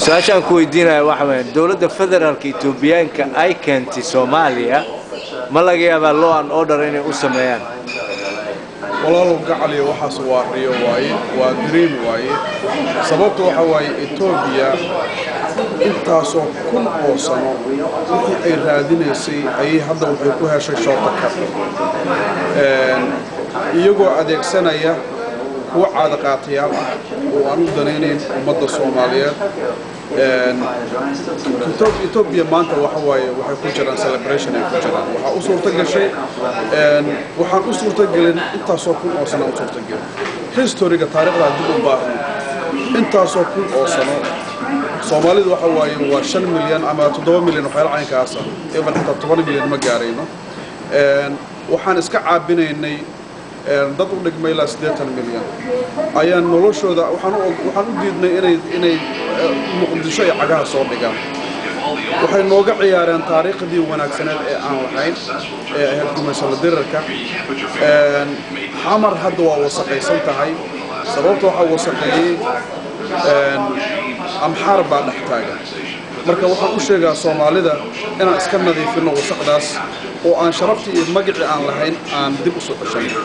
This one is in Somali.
Su-aashaan ku weydiinaya waxa weeye, dowladda federaalka Etoobiyaanka ay keentay Soomaaliya, ma laga yaabaa law and order inay u sameeyaan? Walaalow gacaliyo, waxaas waa riyo waaye, waa dream waaye. Sababta waxa waaye, Etoobiya intaasoo kun oo sano wixii ay raadinaysay ayay hadda waxay ku heshay shortcut, iyagoo adeegsanaya kuwa caadaqaatayaal ah oo aan u danaynayn ummadda Soomaaliyeed. Etoobiya maanta waxa waaye waxay ku jiraan celebration ay ku jiraan. Waxaa u suurto gashay waxaan u suurtagelin intaasoo kun oo sano u suurtagelin historyga, taariikhdaa dib u baahno. Intaasoo kun oo sano Soomaalidu waxa waaye waa 5 milyan ama 7 milyan, waxyaala caynkaasa, even xitaa 10 milyan ma gaarayno. Waxaan iska caabinaynay dad u dhigmay ilaa 80 milyan ayaan noloshooda waxaan u diidnay inay Muqdisho ay cagaha soo dhigaan. Waxay nooga ciyaareen taariikhdii wanaagsaneed ee aan lahayn ee ahayd gumaysala dirarka. Xamar hadda waa wasaqaysan tahay. Sababta waxaa wasaqeeyey Amxaar baa dhex taagan. Marka waxaan u sheegaa Soomaalida inaan iska nadiifino wasaqdaas oo aan sharaftii iyo magacii aan lahayn aan dib u soo ceshanno.